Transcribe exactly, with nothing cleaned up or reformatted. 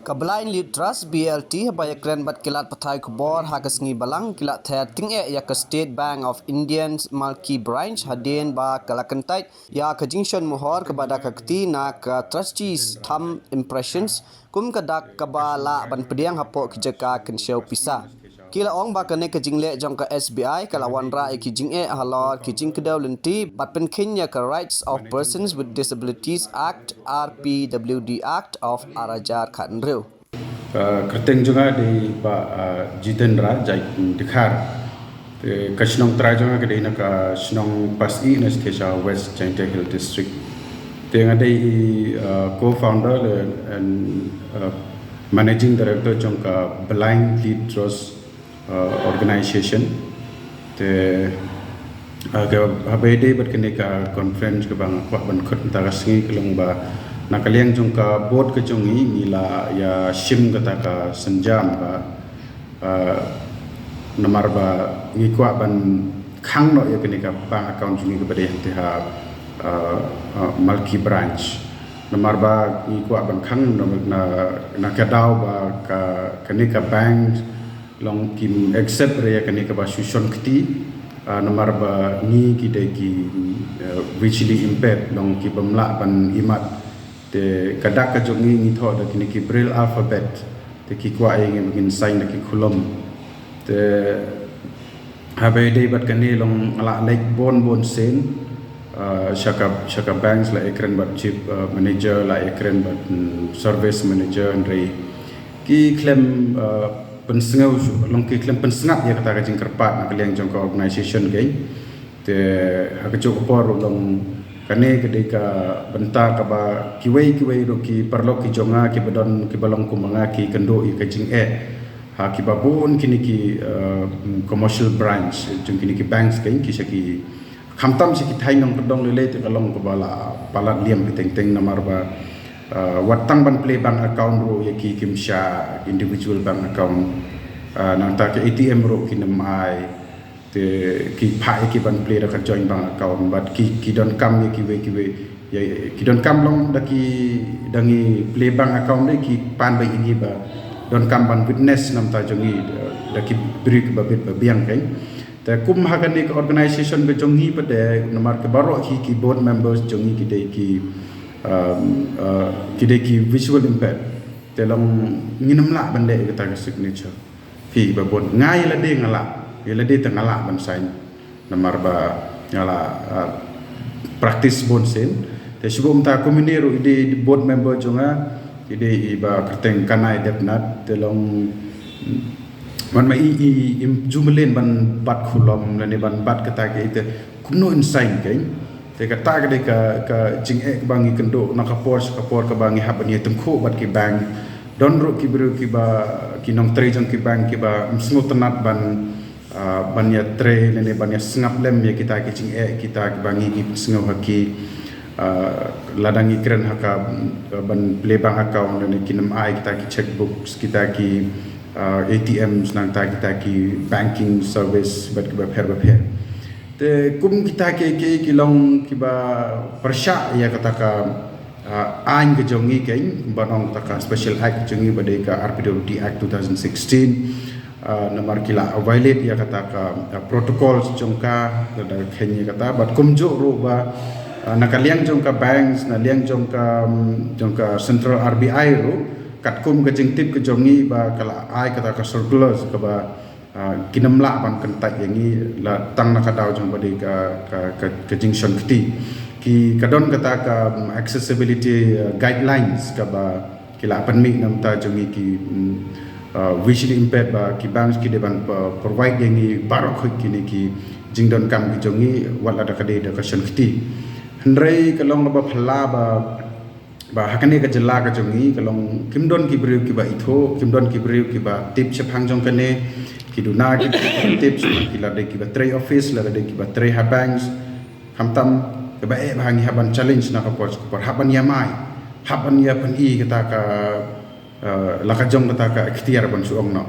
Ka Blind Lead Trust, B L T, haba ïakren bad ki lad pathai khubor ha ka sngi Balang, ki la ther tyngeh ïa ka State Bank of India's Malki Branch hadien ba ka la kyntait ïa ka jingshon mohor kaba da ka kti na ka Trustees Thumb Impressions kum ka dak kaba lah ban pdiang hapoh ki jaka kynshew pisa. Ki la ong ba kane ka jingleh jong ka S B I ka la wanrah ïa ki jingeh halor ki jingkdew lynti bad pynkheiñ ïa ka Rights of Persons with Disabilities Act, R P W D Act of ar hajar khathynriew. Ka kyrteng jong nga dei Bah, ah, Jitendra Jai Dkhar. Te ka shnong trai jong nga ka dei na ka shnong Pas-i na state West Jaintia Hill District. Te nga dei i, ah, co-founder le, and, ah, managing director jong ka Blind Lead Trust, ah, organization. Te, ah, ka, haba ïadei bad kane ka conference kaba nga kwah ban khot mynta ka sngi ka long ba na ka liang jong ka board ka jong ngi ngi la ïa shim kata ka sienjam ba, ah, namar ba ngi kwah ban khang noh ïa kane ka bank account jong ngi kaba dei hangtei ha, ah, ah, Malki Branch. Namar ba ngi kwah ban khang na, na, na ka daw ba ka, kane ka bank long kim accept re ïa kane kaba shu shon kti, ah, namar ba ngi ki dei ki, eh, visually impaired, long ki bym lah ban ïohi mat. Te ka dak ka jong ngi ngi thoh da kine ki braille alphabet. Te ki kwah ïa ngi ba ngin sign da ki khulom. Te haba ïadei bad kane long nga la leit bun bun sien, ah, sha ka, sha ka banks, la ïakren bad chief, ah, manager, la ïakren bad, mm, service manager, hynrei ki khlem, ah, pynsngew, long ki khlem pynsngap ïa kata ka jingkyrpad na ka liang jong ka organization kein. Te ha kajuh ka por ruh long kane ka dei ka bynta kaba kiwei kiwei ruh ki paralok ki jong nga kiba don kiba long kum ma nga ki kynduh ïa ka jingeh ha kiba bun kine ki, eh, commercial branch jong kine ki banks kein, ki sha ki, khamtam sha ki thaiñ nongkyndong lei lei te ka long kaba la palat liam beit teng teng namar ba, eh, wat tang ban plie bank account ruh ïa ki kim shah individual bank account. Eh, nangta ka A T M ruh kim ai. Te ki phah ïa ki ban plie da ka joint bank account bad ki, ki donkam ïa kiwei kiwei. Ïa, ki donkam long da ki, da ngi plie bank account de ki pan beit ïa ngi ba donkam ban witness namar jong ngi, eh, da ki briew kiba bit ba biang kein. Te kum ha kane ka organization ka jong ngi pat de namar ki baroh ki, ki board members jong ngi ki dei ki, um, uh, ki dei ki visual impaired. Te long ngim lah ban leh kata ka signature. Phi ba bun. Nga ïa lade nga lah. Ïa lade te nga lah ban sign. Namar ba nga la, ah, practice bun sien. Te shu bun mynta kumne ruh i dei board member jong nga. I dei i ba kyrteng Kanai Debnat. Te long, mm, man ma i, i, im ju mlien ban bat khulom lane ban bat kata ka i te kumno in sign kein. Te kata ka dei ka, ka jingeh kaba ngi kynduh na ka por sha ka por kaba ngi hap ban ïa tyngkhuh bad ki bank. Don ruh ki briew kiba, ki nongtrei jong ki bank kiba ym sngewtynnat ban, ah, ban ïa trei lane ban ïa sngap lem ïa kita ki jingeh kita kiba ngi, ngi pynsngew ha ki, ah, lada ngi kren ha ka, ah, ban plie bank account lane kin ym ai kita ki checkbooks, kita ki, ah, A T Ms nangta kita ki banking service bad kiba pher ba pher. Te kum kita ki, ki, ki long kiba pyrshah ïa kata ka, ah, aiñ ka jong ngi kein, ba nong kata ka special act ka jong ngi ba dei ka R P W D Act two thousand sixteen. Ah, namar ki la violate ïa kata ka, ah, protocol jong ka, da, da khein ïa kata. Bad kumjuh ruh ba, ah, na ka liang jong ka banks, na liang jong ka, mm, jong ka central R B I ruh, katkum ka jingtip ka jong ngi ba ka la ai kata ka circular kaba, ah, kin ym lah ban kyntait ïa ngi la tang na ka daw jong ba dei ka, ka, ka, ka jingshon kti. Ki ka don kata ka, mm, accessibility, ah, guidelines kaba ki la pynmih namar jong ngi ki, mm, ah, visually impaired ba ki banks ki dei ban, ah, provide ïa ngi baroh khuid kine ki jingdonkam ki jong ngi wat la da ka dei da ka shon kti. Hynrei ka long kaba phylla ba ba ha kane ka jylla ka jong ngi ka long kim don ki briew kiba ithuh, kim don ki briew kiba tip shaphang jong kane, ki duna ki tip shaphang ki la dei kiba trei office, la dei kiba trei ha banks, khamtam kaba eh ba ngi hap ban challenge na ka por sha ka por, hap ban ïa mai, hap ban ïa pyni kata ka, eh, la ka jong kata ka iktiar ban shu ong noh.